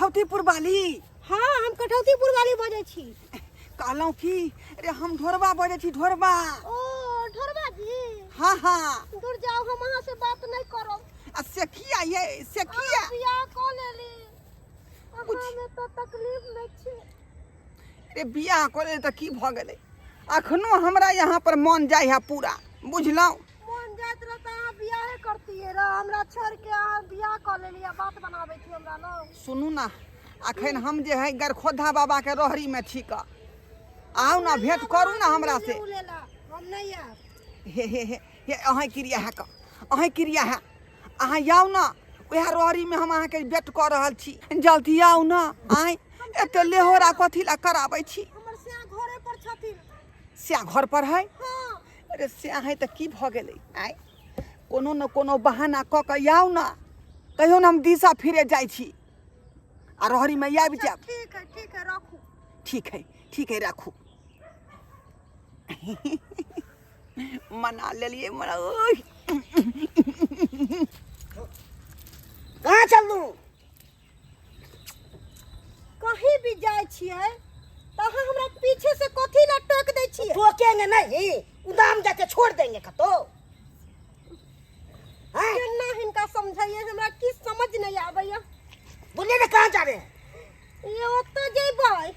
कठौतीपुर वाली? हाँ, हम कठौतीपुर वाली बजै छी। कहलहुँ की अरे, हम ढोरबा बजै छी, ढोरबा। ओ ढोरबा जी। हाँ हाँ। दूर जाओ, हम अहाँ से बात नहीं करब। आ से किया ये, से किया? अहाँ बियाह कऽ लेली, अहाँ में तो तकलीफ नहीं छी। अरे बियाह कऽ लेली तऽ की भऽ गेलै? अखनो हमरा यहाँ पर मन जाइ है पूरा, बुझलहुँ? मन जाइत रह तऽ अहाँ बियाहे करतियै रह, हमरा छोड़ के अहाँ बियाह कऽ लेली आ बात बनाबै छी हमरा लग। सुनू ना, अखन हम जे है गरखोधा बाबा के रोहरी में छी कऽ, आउ ना, भेंट करू ना हमरा से। हम नहीं आयब। हे हे हे हे, अहें क्रिया है कऽ, अहें क्रिया है, अहाँ आउ ना, वएह रोहरी में हम अहाँके वेट कऽ रहल छी, जल्दी आउ ना। आँय, एते लेहोरा कथी ला कराबै छी? हमर स्या घरे पर छथिन। स्या घर पर है? हाँ। अरे स्या है तऽ की भऽ गेलै? आँय, कोनो ने कोनो बहाना कऽ कऽ आउ ना, कहियो ने हम दिशा फिरे जाइ छी आ रोहरी में आबि जायब। ठीक है, ठीक है, राखू। ठीक है, ठीक है, राखू। मना लेलियै, मना। ओय कहाँ चलू? कहीं भी जाइ छियै तऽ अहाँ हमरा पीछे से कथी ला टोक दै छियै? टोकेंगे नहीं, उदाम जाके छोड़ देंगे कतो। हैं? केना हिनका समझाइए, हमरा की समझ नहीं आबैया। बोलिए ना, कहाँ जा रहे हैं? ये ओतऽ जेबै।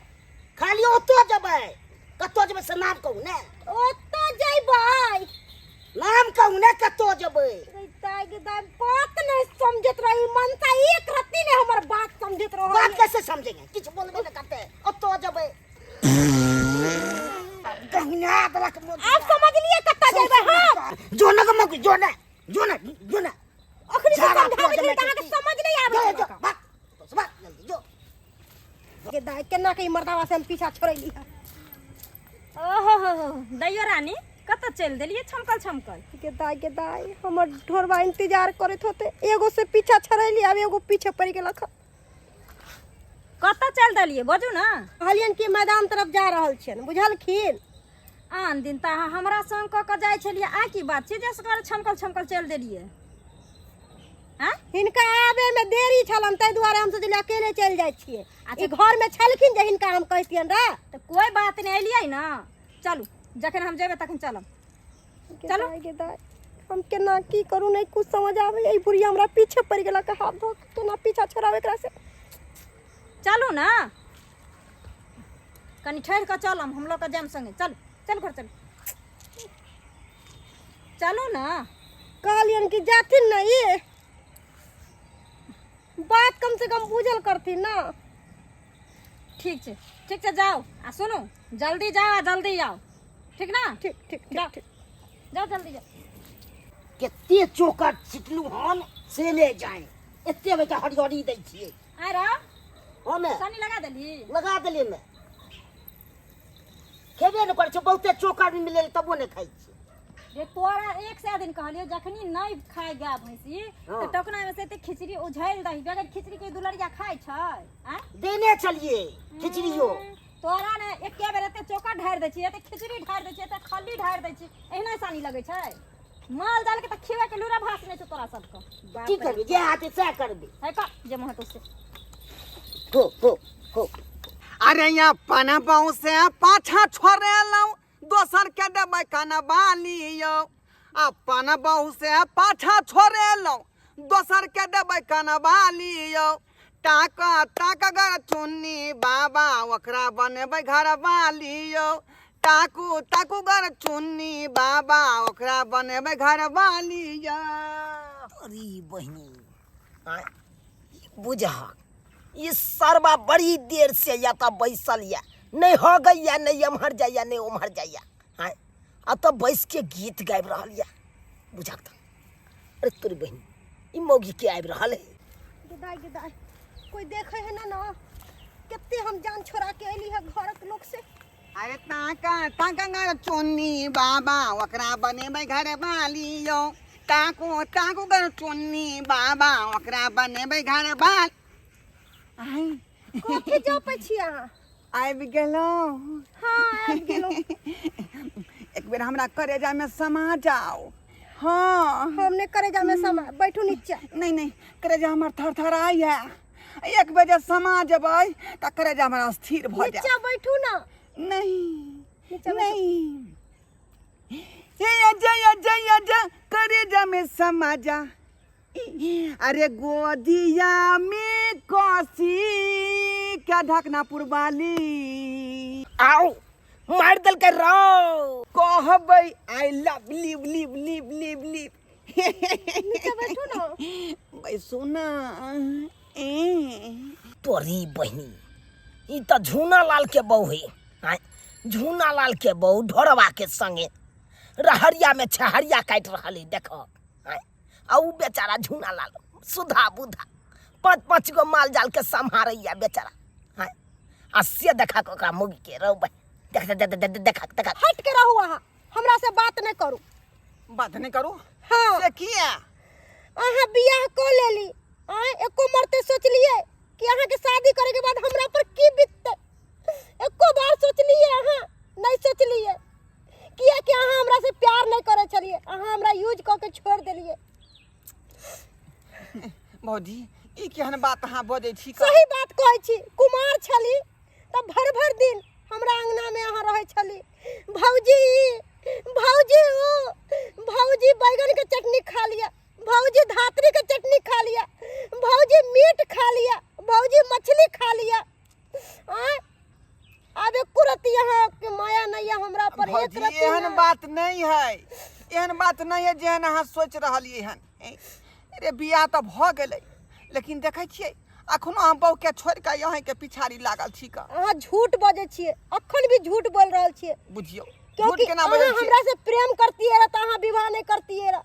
खाली ओतो जेबै, कतो जेबै से नाम कहू ने। ओतऽ जेबै। नाम कहू ने, कतो जेबै? दाइ गे दाइ, बात नहीं समझत रही मनसा, एक रत्ती नहीं हमर बात समझत रहो। बात कैसे समझेंगे, किछु बोलबे न करते, ओतो जेबै गहना देलक। आप समझ लिए कतऽ जेबै? हाँ। जो न गमक, जो न, जो न, जो न। अखनी से झाड़ा समझाबै पूरा छी तऽ अहाँके जमा समझ नहीं आबै। जो जो भाग भाग जल्दी जो। गे दाइ, केना के ई मर्दावा से हम पीछा छोड़ैली है। ओहो हो हो, दैयो रानी, कतऽ चलि देलियै छमकल छमकल? गे दाइ, गे दाइ, हमर ढोरबा इंतजार करैत होते। एगो से पीछा छोड़ैली, आब एगो पीछे पड़ि गेलक। कतऽ चलि देलियै, बजू ने। कहलियनि कि मैदान तरफ जा रहल छियनि, बुझलखिन? आन दिन तऽ अहाँ हमरा संग कऽ कऽ जाइ छलियै, आ की बात छै जे असगर छमकल छमकल चलि देलियै? आँय? हिनका आबे में देरी छलन, ताहि दुआरे हम सोचलियै अकेले चलि जाइ छियै। अच्छा। ई घर में छलखिन जे हिनका हम कहितियनि रह। तऽ कोइ बात नहि, एलियै ने, चलू, जखन हम जेबै तखन चलब। गे चलू। दाइ, गे दाइ, हम केना की करू, नहि कुछ समझ आबै। ई बुढ़िया हमरा पीछे पड़ि गेलक, हाथ धो के केना पीछा छोड़ाबै एकरा से? चलू ने, कनि ठहरि कऽ चलब, हम लऽ कऽ जायब संगे। चलू, चलू, घर चलू, चलू ने। कहलियनि कि जाथिन ने, ई बात कम से कम बुझल करथिन ना। ठीक छै, ठीक छै, जाउ आ सुनू, जल्दी जाउ आ जल्दी आउ, ठीक ना? ठीक ठीक ठीक। जाउ। ठीक। जाउ, जल्दी जाउ। कते चोकर छिटलू हन से ले जाए, एते बेटा हरियरी दै छियै। आइ रह। हमे सानी लगा देली? लगा देलियै, मे खेबे नहि करै छै, बहुते चोकर भी मिले तबो नहि खाइ छै। जे तोरा एक सए दिन कहलियो, जखनी नहि खाय गाय भैंसी हाँ। तऽ टोकना में से एते खिचड़ी उझैल दही, बगैर खिचड़ी के दुलरिया खाय छै? आँय? देने छलियै खिचड़ियो। तोरा ने एके बेर एते चोकर ढारि दै छी, एते खिचड़ी ढारि दै छी, एते खल्ली ढारि दै छी, एहिना सानी लगै छै? माल जाल के तऽ खिबै के लूरा भास नहि छै तोरा सबके। की करबी, जे हाथे सएह करबी। है कर जे मुँह हेतौ से। हो हो हो। अरे अपन बहु से पाछा छोड़ेलहुँ, दोसर के देबै कनबाली यौ। अपन बहु से पाछा छोड़ेलहुँ, दोसर के देबै कनबाली यौ। ताक ताक गर चुन्नी बाबा, ओकरा बनेबै घरवाली यौ। ताकू ताकू गर चुन्नी बाबा, ओकरा बनेबै घरवाली यौ। अरे बहिनी, आँय, ई बुझहक ई सरबा बड़ी देर से या तऽ बैसल या, नहि हो गैया, नहि एम्हर जाइया, नहि ओम्हर जाइया। आँय, आ तऽ बैस के गीत गाबि रहल या, बुझहक तऽ। अरे तोरी बहिनी, ई मौगी के आबि रहल है? गे दाइ, गे दाइ, कोई देखे है ना ना, कते हम जान छोड़ा के अयली है घरक लोक से। अरे ताका ताका गर चुन्नी बाबा, ओकरा बनेबै घरवाली यौ। ताकू ताकू गर चुन्नी बाबा, ओकरा बनेबै घरवाली। आइ कथी जपै छी अहाँ? आबि गेलहुँ? हाँ, आबि गेलहुँ। एक बेर हमरा करेजामे समा जाओ। हाँ। हम नहि करेजा में समा, बैठू नीचा। नहीं नहीं, करेजा हमर थरथराइया। एक बजे समा जेबै तऽ करेजा हमरा स्थिर भऽ जायत। नीचा बैठू ना। नहीं। नीचा बैठू। नहीं, हे अजय अजय अजय, करेजा में समा जा, अरे गोदिया में कसी क्या ढकना पुरवाली। आउ मारि देलकै रौ। कहबै I love live live live live live. नीचा बैठू ना। बैसू ना ए। तोरी बहिनी, ई तऽ झूना लाल के बहू है। आँय, झूना लाल के बहू ढोरवा के संगे रहरिया में छहरिया काटि रहल है, देख। आँय, आ उ बेचारा झूना लाल सुधा बुधा पाँच पाँच गो माल जाल के सम्हारैया बेचारा। आँय, आ से देखा ओकरा मुगी के रौ बहिन, देख देख देख देख देख देख। हट के रहू अहाँ, हमरा से बात नहीं करू। बात नहीं करू? हाँ। से किया? अहाँ बियाह कऽ लेली, आँय एको मरते सोचलिए कि अहाँके शादी करे के बाद हमरा पर की बीतते? एको बार सोचलिए अहाँ? नहीं सोचलिए, किया कि अहाँ हमरा से प्यार नहीं करे छलिए, अहाँ हमरा यूज कऽ के छोड़ देलिए। भौजी, ई केहन बात अहाँ बजै छी? सही बात कहै छी। कुमार छली तऽ भरि भरि दिन हमरा अंगना में अहाँ रहै छली, भौजी ई, भौजी ऊ, भौजी बैगन के चटनी खा लिया, भौजी धात्री के चटनी खा लिया, भौजी मीट खा लिया, भौजी मछली खा लिया। आँय, आब एको रत्ती अहाँ के माया नहीं है हमरा पर, एक भौजी, रत्ती एहन नहि। बात नहीं है, एहन बात नहीं है जेहन अहाँ सोचि रहलियै हन। अरे बियाह तऽ भऽ गेलै, लेकिन देखै छियै अखनो हम बहू के छोड़ि कऽ अहाँके पिछाड़ी लागल छी कऽ। अहाँ झूठ बजै छियै, अखन भी झूठ बोल रहल छियै। बुझियौ झूठ क्योंकि केना अहाँ बजै छियै? हमरा से प्रेम करतियै रह तऽ अहाँ विवाह नहीं करतियै रह,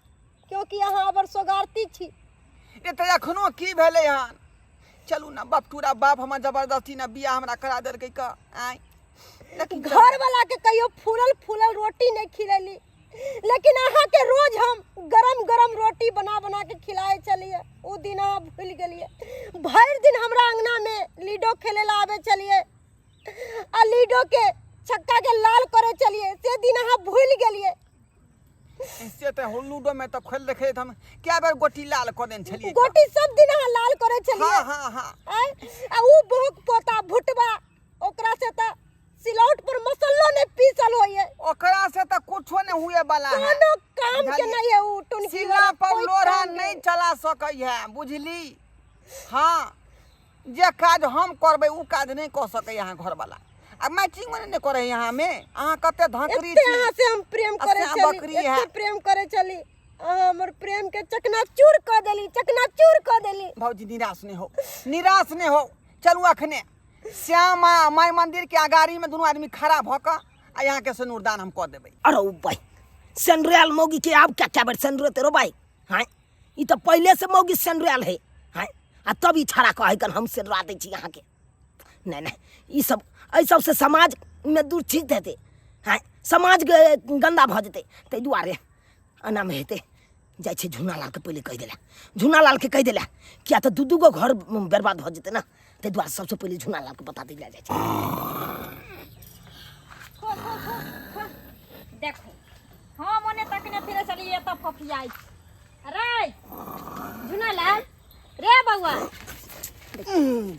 क्योंकि अहाँ अबर सोगारती छी। रे तऽ एखनो की भेलै हन? चलू ने, बपटूरा बाप हमर जबरदस्ती ने बियाह हमरा करा देलकै कऽ। आँय, लेकिन घर वाला के कहियो फूलल फूलल रोटी नहीं खिलेली, लेकिन अहाँ के रोज हम गरम गरम रोटी बना बना के खिलाए छलिए। उ दिन अहाँ भूल गेलिए। भरि दिन हमरा अंगना में लीडो खेले ला आवे छलिए आ लीडो के छक्का के लाल करे छलिए, से दिन अहाँ भूल गेलिए। से तऽ लूडो में तऽ खोलि देखै हम कए बेर गोटी लाल कऽ देने छलियै। गोटी सब दिन अहाँ लाल करे छलिए। हाँ हाँ हाँ। आँय, आ उ बहुक पोता भुटबा, ओकरा से तऽ सिलौट पर मसल्लो नहीं पीसल होइए। ओकरा से तऽ कुछो नहीं हुए वाला है, कोनो काम के बुझलियै? नहीं है उ टुनकी सिला वाला, पर कोई लोढ़ा काम के नहीं चला सकै है, बुझली? हाँ, जे काज हम करबै उ काज नहीं कऽ सकै अहाँ घरवाला, आ मैचिंगो नहि करै यहाँ में। अहाँ कते धकरी एते छी। अहाँ से हम प्रेम आ करे श्याम छली, बकरी एते है। प्रेम करे छली, अहाँ हमर प्रेम के चकनाचूर कऽ देली, चकनाचूर कऽ देली। भौजी, निराश नहीं हो, निराश नहीं हो। चलू अखने श्यामा माई मंदिर के अगाड़ी में दुनू आदमी खड़ा भऽ कऽ आ यहाँ के सिनूरदान हम कऽ देबै। अरे भाई, सेंड्रियल मौगी के आब क्या क्या बेर सेंड्रो तेरो भाई। हाँ, ई तऽ पहिले से मौगी सेंड्रियल है। हाँ, आ तब ई छड़ा कहै कन हम सेंड्रा दै छी अहाँके। नहीं नहीं, ई सब एहि सबसे समाज में दूर ठीक हेतै। हाँ, समाज गंदा भऽ जेतै, ताहि दुआरे एनामे हेतै। जाइ छै झूना लालके पहिले कहि देला, झूना लालके कहि देला, किया तऽ दू दू गो घर बर्बाद भऽ जेतै ने, ताहि दुआरे सबसँ पहिले झूना लालके बता देल जाइ छै। खो खो खो खो। देखो, हम ओने तकने फिरे चलिए तब फफियाई। अरे झुनालाल रे बउआ।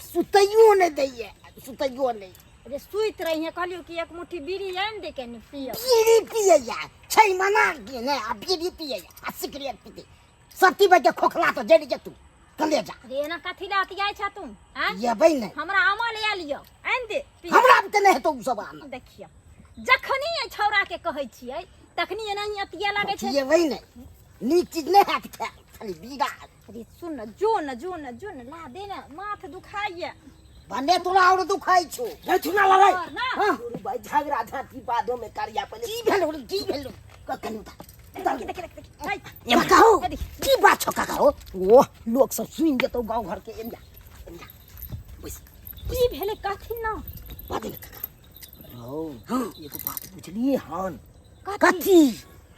सुतैयो नहि दैये, सुतैयो नहि। अरे सुति रही है, कहलियो कि एक मुट्ठी बीड़ी आनि दे के पियो। बीड़ी पियैया छै मना के ने, आ बीड़ी पियैया आ सिगरेट पीते सती बजे खोखला तो जरि जेतू कलेजा। अरे एना कथी ला अतियाइ छा तुम? आँय? येबै नहि। हमरा अमल आयल यौ, आनि दे पियो। हमरा तऽ नहि हेतौ उ सब आनल। देखियौ, जखनी एहि छौड़ा के कहै छियै तखनी एनाही अतिया लागै छै। येबै नहि, नीक चीज नहि हैत खायल, खाली बीड़ा। अरे सुन न, जो न जो न जो न ला दे न, माथ दुखाइया। भने तोरा और दुखाइ छौ। नहीं छुना लड़ाई। और ना। हाँ। भाई झगड़ा झांटी बादो में करिया पहिले। की भेलो रे, की भेलो? कखन उतार। देखी देखी देखी देखी। हाय। ये कहो, हे देखी। की बात छौ काका हो? ओ लोग सब सुनि जेतौ गांव घर के। एमजा एमजा बैस। की भेलै कहथिन न? बात ने काका। रौ, एगो बात बुझलिए हन? कथी? कथी?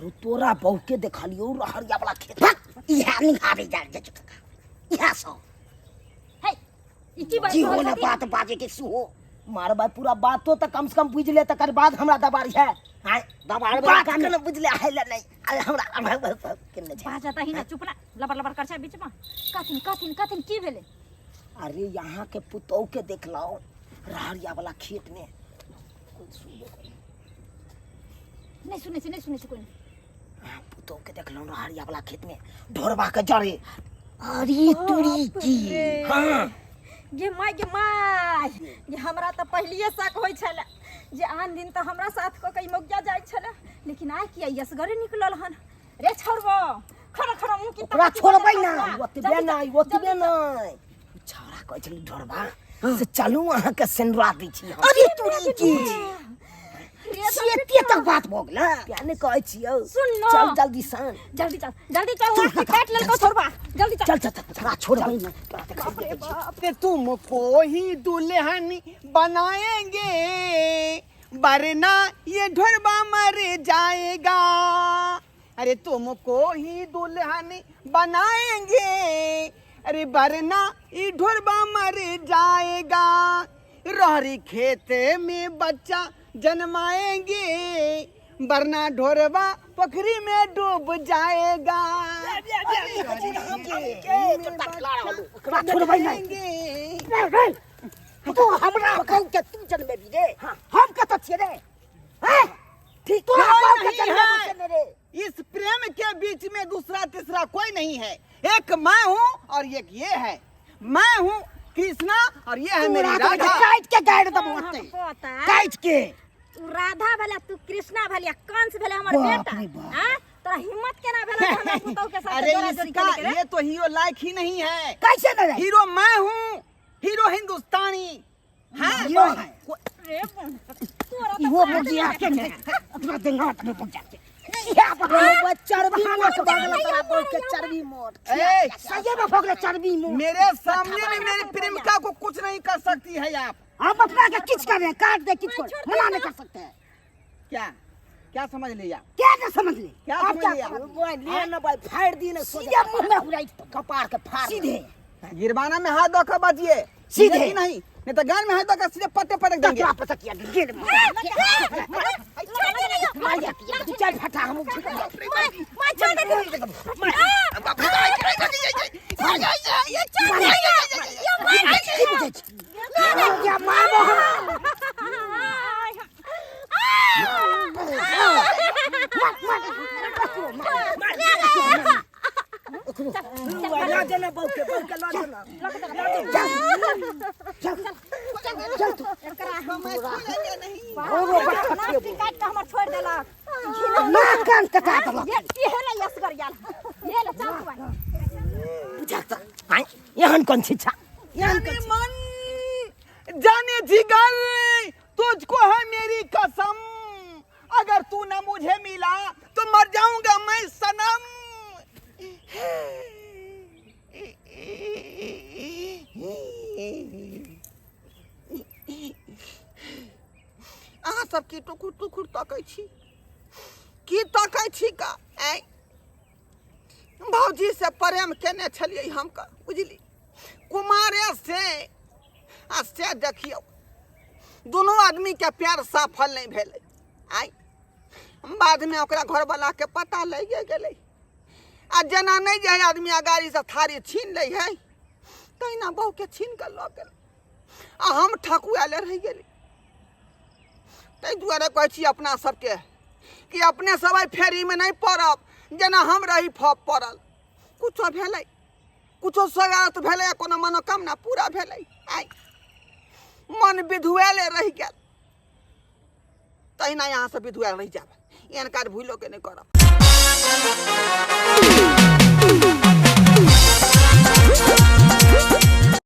रौ, तोरा बहू के देखलियौ रहरिया वाला खेत। इहा निहारे जा जा काका, इहा सब। हे, ई की बात जी कहै हो ने छथिन? बात बाजे के सुहो मारबा पूरा बातो त कम से कम बुझ ले, तकर बाद हमरा दबारी है। हाय, दबाड़ बात के न बुझले है ले नहीं। अरे हमरा केने छै। बाजा तही ना, चुप ना, लबर लबर कर छै बीच में। कहथिन कहथिन कहथिन की भेलै? अरे यहाँ के पुतोह के देखलहुँ रहरिया वाला खेत में। कोई सुनबो करे? नहि सुनै छै, नहि सुनै छै कोइ नहि। अहाँ पुतोह के देखलहुँ रहरिया वाला खेत में ढोरबा के जरे। अरे तुरी की। हाँ गे माय, गे माय, गे हमरा तऽ पहिलिए शक होइ छलै जे आन दिन तऽ हमरा साथ कऽ कऽ ई मौगिया जाइ छलै, लेकिन आइ किया यसगरे निकलल हन? रे छोड़बो, खड़ा खड़ा मुँह की ओकरा तकै छी? छोड़बै बजल ना। खसुआ। ओतबे जल्दी नहि, चल, ओतबे जल्दी चल। नहि। ओ छौड़ा कहै छलै ढोरबा से चलू अहाँके सेंदुरा दै छी हम। अरे तुरी की। रे से एते तक बात भऽ गेलै, किया नहि कहै छियौ? सुन न। चल जल्दी सन। जल्दी चल, जल्दी चल, लाठी काटि लेलकौ छोड़बा, जल्दी चल। चल चल चल, तोरा छोड़बै ना, तोरा देखा बाप रे बाप। ते तुमको ही दुल्हन बनाएंगे, वरना ये ढोरबा मर जाएगा। अरे तुमको ही दुल्हन बनाएंगे, अरे वरना ये ढोरबा मर जाएगा। रहरी खेत में बच्चा जन्माएंगे, वरना ढोरबा पोखरी में डूब जाएगा। ओकरा छोड़बै नहि। रे रे, तू हमरा कहू के तू जनमेबी रे? हम कतऽ छियै रे? हैं? ठीक, तोरा कोई बाप के नहीं जनमेबो है। केने रे? इस प्रेम के बीच में दूसरा तीसरा कोई नहीं है, एक मैं हूँ और एक ये है। मैं हूँ कृष्णा और ये है मेरी तोरा तो राधा। काटि के गाड़ि देबौ ओतै। पोता। काटि के। तू राधा भेला, तू कृष्णा भेलिया, कंस भेले हमर बाप बेटा। रे बाप। हाँ, तोरा हिम्मत केना भेला जे हमरा पुतहु के साथ अरे जोड़ा जोड़ी इसका खेले के रे? ये तो हीरो लायक ही नहीं है। कैसे न रहे? हीरो मैं हूँ, हीरो हिंदुस्तानी। हाँ, हीरो है। रे तोरा तऽ इहो साथ बुझिया के ने अपना देंगा में पहुंचा के इहा बगल चर्बी मोट बगल तोरा बोल के चर्बी मोट। ए, सही में भगले चर्बी मोट। मेरे सामने में मेरी प्रेमिका को कुछ नहीं कर सकती है आप। हम अपना के किच कर रहे हैं, काट दे किच को, मना नहीं कर सकते हैं। क्या क्या समझ लिया? क्या ना समझ ले? क्या आप समझ क्या लिया? समझ ले ना भाई, फाड़ दी ना सीधे मुंह में उड़ाई कपार के फाड़ सीधे। गिरबाना में हाथ धोकर बचिए सीधे। कि नहीं, नहीं तो गान में हाथ धोकर सीधे पत्ते पटक देंगे। तोरा पटकिया गिर मार जा तू, चल फटा हम। माँ छोड़ दे। या मारबो हम। मार मार, लऽ जेना बहू के, बहू के लऽ जेना। चल चल चल तू। नाक काटि कऽ हमर छोड़ि देलक। नाक कान कटा देलक। ये ये ले यसगर गेल, ये ले, चल तू आइ। बुझा तऽ आँय, एहन कोन शिक्षा, एहन जाने कोन? मन जाने जिगर तुझको है मेरी कसम, अगर तू न मुझे मिला तो मर जाऊंगा मैं सनम। अहाँ सब की टुकुर टुकुर तकै छी? की तकै छी का? आँय, भौजी से प्रेम केने छलियै हम का, बुझली, कुमारे से। आ से देखियौ, दुनू आदमीके प्यार सफल नहि भेलै। आइ बादमे ओकरा घरवलाके पता लगिए गेलै आ जेना नहि जे आदमी अगाड़ीसँ थारी छीन लै है, तहिना बहुके छीन कऽ लऽ गेल आ हम ठकुआले रहि गेली। ताहि दुआरे कहै छी अपना सबके कि अपने सब एहि फेरीमे नहि पड़ब, जेना हम रही फप पड़ल। कुछो भेलै, कुछो स्वागत भेलै, कोनो मनोकामना पूरा भेलै, आइ मन विधुआले रहि गेल। तहिना यहाँ से विधुआल रहि जायब, एहन काज भूलो के नहि करब।